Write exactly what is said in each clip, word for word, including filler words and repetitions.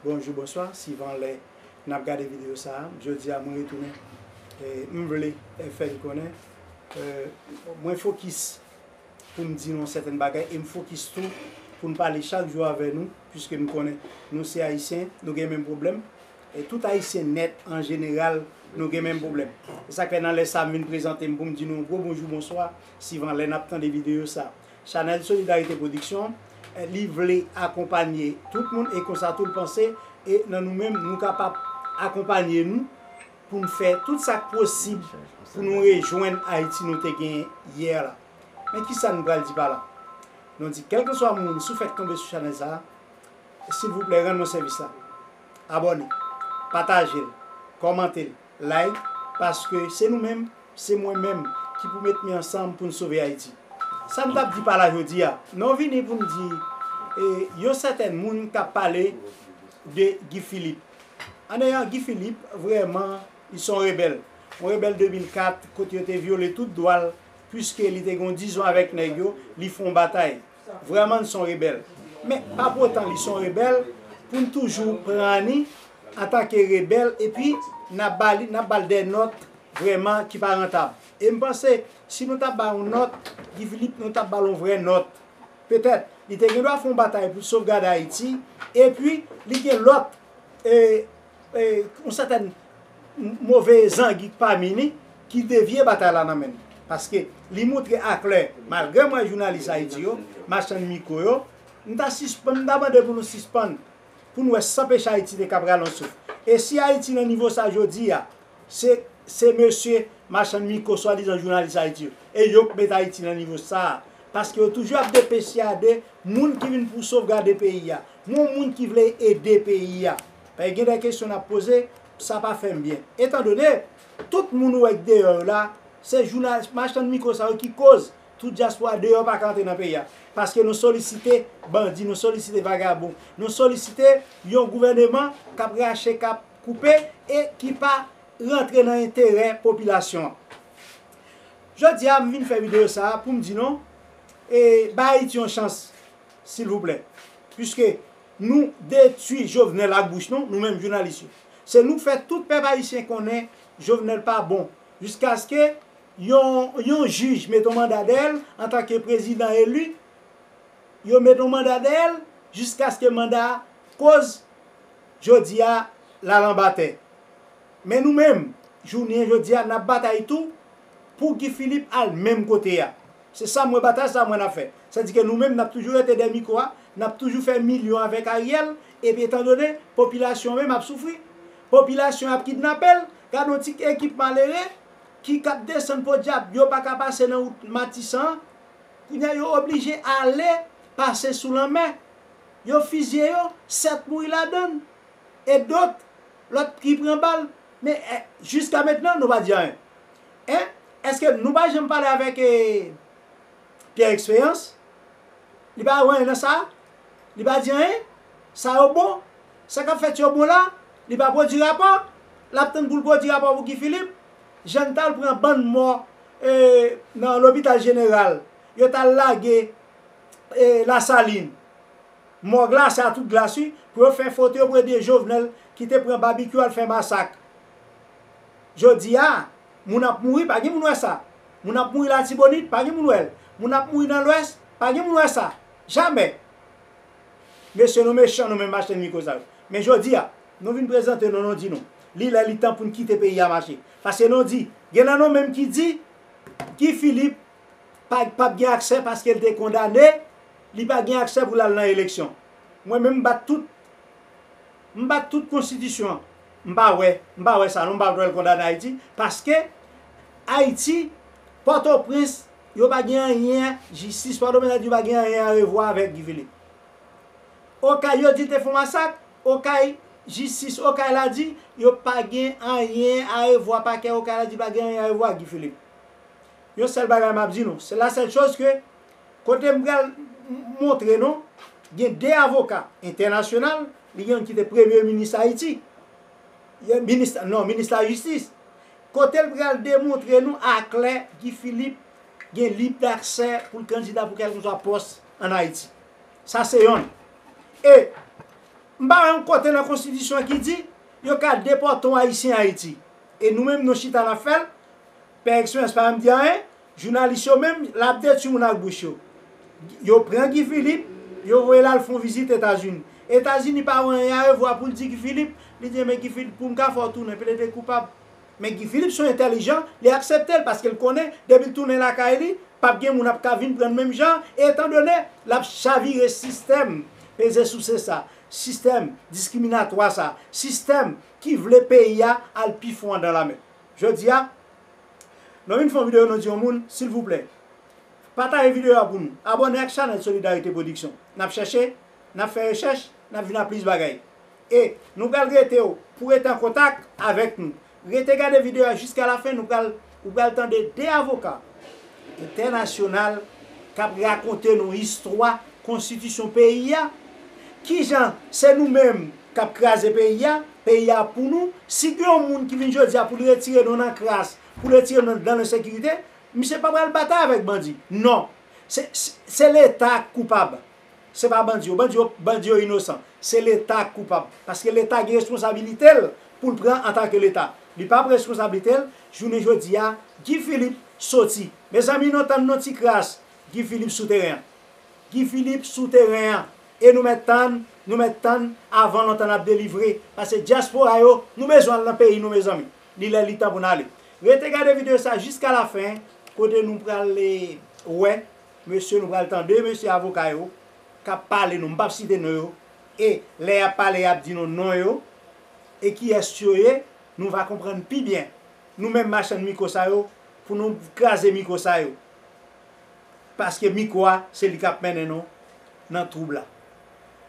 Bonjou, bonswa, sivan lè n ap gade videyo sa a. Jodi a, mwen retounen. E, m vle, e, fè n konnen, e, mwen fokis pou m di nou sèten bagay e m fokis tou pou n pale chak jou avè nou, piske m konnen nou se Ayisyen, nou gen menm pwoblèm. E tout Ayisyen nèt, an jeneral, nou gen menm pwoblèm. Se sa k fè nan lè sa a m vin prezante m pou m di nou gwo bonjou, bonswa, sivan lè n ap tande videyo sa a. Chanèl Solidarité Production, e, li vle akonpanye tout moun e konsa tou l panse, e nan nou menm, nou kapab akonpanye nou pou n fè tout sa k posib pou nou rejwenn Ayiti nou te gen yè la. Men kisa n pral di pa la? Nou di, kèlkeswa moun, si w fèk tonbe sou chanèl sa a, silvouplè, rann mwen sèvis la. Abòne, pataje l, kòmante l, like, paske se nou menm, se mwen menm ki pou met men ansanm pou n sove Ayiti. Sa n t ap di pa la jodi a, nou vini pou n di, e, yon sèten moun k ap pale de Guy Philippe. Andedan Guy Philippe, vrèman, li se yon rebèl. Yon rebèl de mil kat, kote yo te vyole tout dwa l, piske li te gen yon dizon avèk nèg yo, li fè yon batay. Vrèman, li se yon rebèl. Men, pa pou otan li se yon rebèl, pou n toujou pran li antanke rebèl, epi n ap ba li, n ap ba l de nòt vrèman ki pa rantab. E m panse, si nou t ap ba yon nòt, Guy Philippe, nou t ap ba l yon vrè nòt. Petèt, li te gen dwa fè yon batay pou sovgade Ayiti, epi li gen lòt, e, e, yon sèten move zangi pami li ki devye batay la nan men l. Paske li montre aklè, malgre m wè jounalis Ayiti yo, machann mikwo yo, m ta sispann, m ta mande pou nou sispann, pou n wè san peche Ayiti te ka pral yon souf. E si Ayiti nan nivo sa jodi a, se, se mesye machann mikwo, swadizan jounalis Ayiti yo. E yo k met Ayiti nan nivo sa a. Paske yo toujou ap depesyade moun ki vin pou sovgade peyi a. Yon moun ki vle ede peyi a. Paske gen de kesyon n ap poze, sa pa fè m byen. Etandone, tout moun ou wè k deyò yo la, se jounalis, machann mikwo sa yo ki koz tout dyaspora deyò pa ka antre nan peyi a. Paske nou solisite bandi, nou solisite vagabon, nou solisite yon gouvèneman k ap rache, k ap koupe e ki pa rantre nan enterè popilasyon an. Jodi a, m vin fè videyo sa a pou m di nou, e, bay Ayiti yon chans, silvouplè. Piske nou detwi Jovenel ak bouch nou, nou menm jounalis yo. Se nou k fè tout pèp ayisyen konnen Jovenel pa bon. Jiskaske yon, yon jij met yon manda dèyè l antanke prezidan eli, yo met yon manda dèyè l jiskaske manda a koz jodi a l al anba tè. Men nou menm, jounen jodi a, n ap batay tou pou Guy Philippe al menm kote a. Se sa m wè, batay sa m wè n ap fè. Sètadi ke nou menm, n ap toujou rete dèyè mikwo a, n ap toujou fè milyon avèk Ariel, epi etandone popilasyon menm ap soufri, popilasyon ap kidnape l, gade yon ti ekip malere ki k ap desann podyab, yo pa ka pase nan wout Matisan an, kounye a yo oblije ale pase sou lanmè, yo fizye yo, sèt mouri ladan l, e dòt, lòt ki pran bal, men, eh, jiska mentnan, nou pa di anyen. Hein? Èske nou pa janm pale avèk, eh, Pierre Expérience? Li pa wè anyen nan sa? Li pa di anyen? Sa yo bon? Sa k ap fèt yo bon la? Li pa pwodui rapò? L ap tann pou l pwodui rapò pou Guy Philippe? Jan n t al pran bann mò, eh, nan lopital jeneral, yo t al lage, eh, Lasalin. Mòg la, se a tout glas, wi, pou yo fè foto, yo pou ede Jovenel ki te pran babikyou al fè masak. Jodi a, moun ap mouri, pa gen moun wè sa. Moun ap mouri Latibonit, pa gen moun wè l. Moun ap mouri nan Lwès, pa gen moun wè sa. Jamè. Mesye, nou mechan, nou menm machann mikwo sa yo. Men jodi a, nou vin prezante nou, nou di nou, li lè, li tan pou n kite peyi a mache. Paske nou di, gen nan nou menm ki di, Guy Philippe pa, p ap gen aksè paske l te kondane, li pa gen aksè pou l al nan eleksyon. Mwen menm, m bat tout, m bat tout konstitisyon an. M pa wè, m pa wè sa non, m pa t wè l kondane Ayiti, paske Ayiti, Pòtoprens, yo pa gen anyen, jistis Pòtoprens la di yo pa gen anyen arevwa avèk Guy Philippe. Okay, yo di l te fè yon masak, Okay, jistis Okay la di yo pa gen anyen arevwa, pakè Okay la di pa gen anyen arevwa ak Guy Philippe. Yon sèl bagay m ap di nou, se la sèl choz ke kote m pral m-, montre nou, gen de avoka entènasyonal, li gen youn ki te premye minis Ayiti, minis, non, minis lajistis, kote l pral demontre nou aklè Guy Philippe gen lib aksè pou l kandida pou kèlkeswa pòs ann Ayiti. Sa se yonn. E M pa wè yon kote nan konstitisyon ki di yo ka depòte yon Ayisyen Ayiti. E nou menm nou chita n ap fè l. Pè Eksperyans pa janm di anyen. Jounalis yo menm, l ap detwi moun ak bouch yo. Yo pran Guy Philippe, yo voye l al fè yon vizit Etazini. Etazini pa wè anyen arevwa pou l di Guy Philippe, li di, men Guy Philippe, pou m ka fè w tounen plede koupab. Men Guy Philippe se yon entèlijan, li aksepte l paske l konnen depi l tounen lakay li, p ap gen moun ap ka vin pran l menm jan, e etandone l ap chavire sistèm peze souse sa, sistèm diskriminatwa sa, sistèm ki vle peyi a al pi fon andan lamè. Jodi a, nou vin fè yon videyo, nou di yon moun, silvouplè, pataje videyo a pou nou. Abòne ak chanèl Solidarité Production. N ap chèche, n ap fè rechèch, n ap vin ak plis bagay. E nou pral rete w pou rete an kontak avèk nou. Rete gade videyo a jiska lafen, nou pral, ou pral tande de avoka entènasyonal k ap rakonte nou istwa konstitisyon peyi a. Kijan se nou menm k ap kraze peyi a, peyi a pou nou. Si gen yon moun ki vin jodi a pou l retire nou nan kras, pou l retire nou nan ensekirite, misye pa pral batay avèk bandi. Non. Se, se, se Leta k koupab. Se pa bandi yo. Bandi yo, bandi yo inosan. Se Leta k koupab. Paske Leta gen responsabilite l pou l pran antanke Leta. Li pa pran responsablite l, jounen jodi a, Guy Philippe soti. Mezanmi, nou tann non ti kras Guy Philippe sou teren an. Guy Philippe sou teren an. E nou mèt tann, nou mèt tann avan lontan n ap delivre. Paske dyaspora yo, nou bezwen al nan peyi nou, mezanmi. Li lè, li tan pou n ale. Rete gade videyo sa jiska lafen, kote nou pral, eh, wè mesye, nou pral tande mesye avoka yo k ap pale nou, m p ap site non yo, e lè y ap pale, y ap di nou non yo, e kiyès yo ye, nou va konprann pi byen, nou menm machann mikwo sa yo, pou nou kraze mikwo sa yo. Paske mikwo a, se li k ap mennen nou nan twoub la.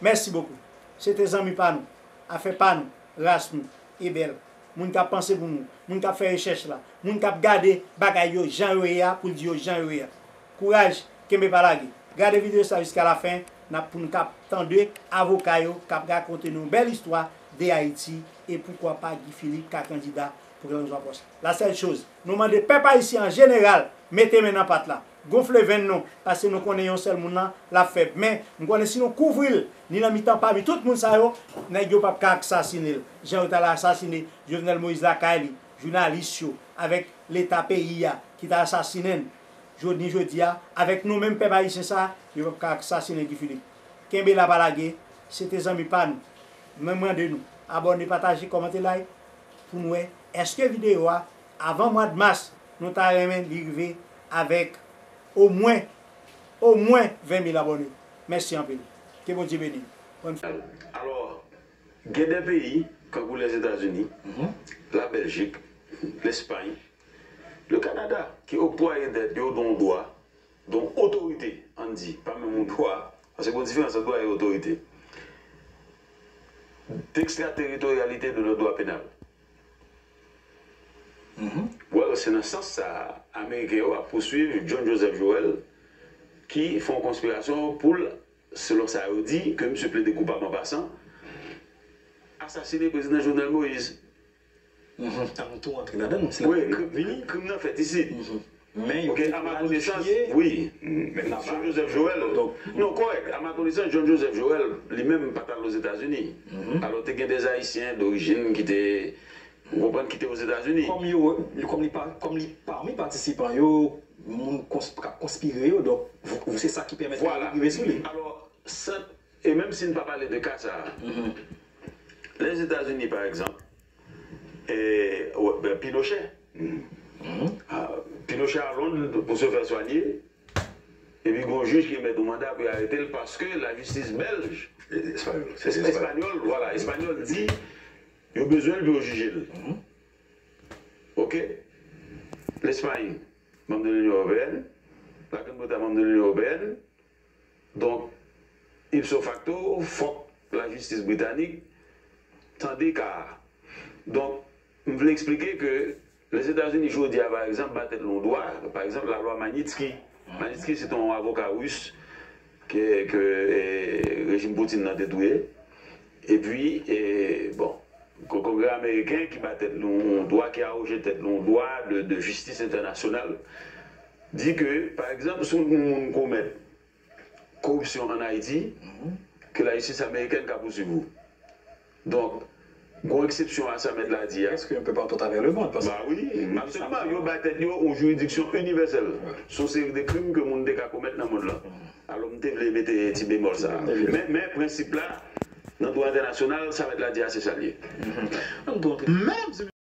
Mèsi bokou. Se te zanmi pa nou, afè pa nou, ras nou, e bèl. Moun k ap panse pou nou, moun k ap fè rechèch la, moun k ap gade bagay yo jan yo ye a, pou l di yo jan yo ye a. Kouraj, kenbe pa lage. Gade videyo sa jiska lafen, n ap pou n k ap tande avoka yo k ap rakonte nou bèl istwa de Ayiti e poukwa pa Guy Philippe ka kandida pou kèlkeswa pòs. La sèl choz, nou mande pèp ayisyen an jeneral mete men nan pat la. Gonfle venn nou, paske nou konnen yon sèl moun nan, l ap fèb. Men, m konnen si nou kouvri l, ni nan mitan pami tout moun sa yo, nèg yo p ap ka asasine l. Jan yo t al asasine Jovenel Moïse lakay li, jounalis yo, avèk Leta peyi a ki t al asasinen n. Jodi, jodi a, avèk nou menm pèp ayisyen sa, yo p ap ka asasinen Guy Philippe. Kenbe la pa lage, se te zanmi pa nou. Mwen mande nou, abòne, pataje, kòmante, like, pou n wè èske videyo a, avan mwa d mas, nou ta renmen li rive avèk omwen, omwen ven mil abòne. Mèsi anpil. Ke Bondye beni nou. Bòn fèt. Alò, gen de peyi, kankou Lèzetazini, Labèljik, Lespay, le Kanada, ki oktwaye tèt yo don dwa, don otorite, ann di, pa menm yon dwa, paske gon diferans ant dwa e otorite, d'extraterritorialité de leur droit pénal. Well, se nan sans sa a, Ameriken yo ap pouswiv John Joseph Joel, ki fè yon konspirasyon pou l, selon sa yo di, ke misye plede koupab an pasan, asasine prezidan Jovenel Moïse. Tann tou antre ladan, se la wi, krim, krim nan fèt isit. Men yo te planifye. Wi. John Joseph Joel. Non, kòrèk. A ma konesans, John Joseph Joel, li menm, pa t al Ozetazini. Alò, te gen de Ayisyen dorijin ki te, ou konprann, ki te Ozetazini. Kòm yo, kòm li pa, kòm li pami patisipan yo, moun k ap konspire yo, donk, se sa ki pèmèt yo rive sou li. Alò, sa, e menm si n pa pale de ka sa a, Lèzetazini, pa egzanp, e, Pinochet. Pinochet a Lond pou se fè swanye, epi gon jij ki remèt yon manda pou yo arete l paske lajistis bèlj, espanyòl, vwala, espanyòl di yo bezwen l pou yo jije l. Oke? Lespay, manm de l'Union Européenne, la Grande Bretagne, manm de l'Union Européenne, Donk, ipso facto, fòk lajistis britanik tande ka a. Donk, m vle eksplike ke Lèzetazini jodi a, pa egzanp, ba tèt li yon dwa, pa egzanp, lalwa Magnitsky. Magnitsky, se te yon avoka ris ke, ke, e, rejim Putin nan te touye. Epi, e, bon, Kongrè ameriken ki ba tèt li yon dwa, ki awoje tèt li yon dwa de, de jistis entènasyonal, di ke, pa egzanp, si yon moun komèt koripsyon ann Ayiti, ke lajistis amerikèn ka pouswiv ou. Donk, gon eksepsyon a sa mèt la di a. Presque un peu partout à travers le monde. Parce Ba wi, absoliman. Yo bay tèt yo yon jiridiksyon inivèsèl sou seri de krim ke moun te ka komèt nan mond lan. Alò, m te vle mete ti bemòl sa a. Men, men prensip la, nan dwa entènasyonal, sa mèt la di a, se sa l ye. Menm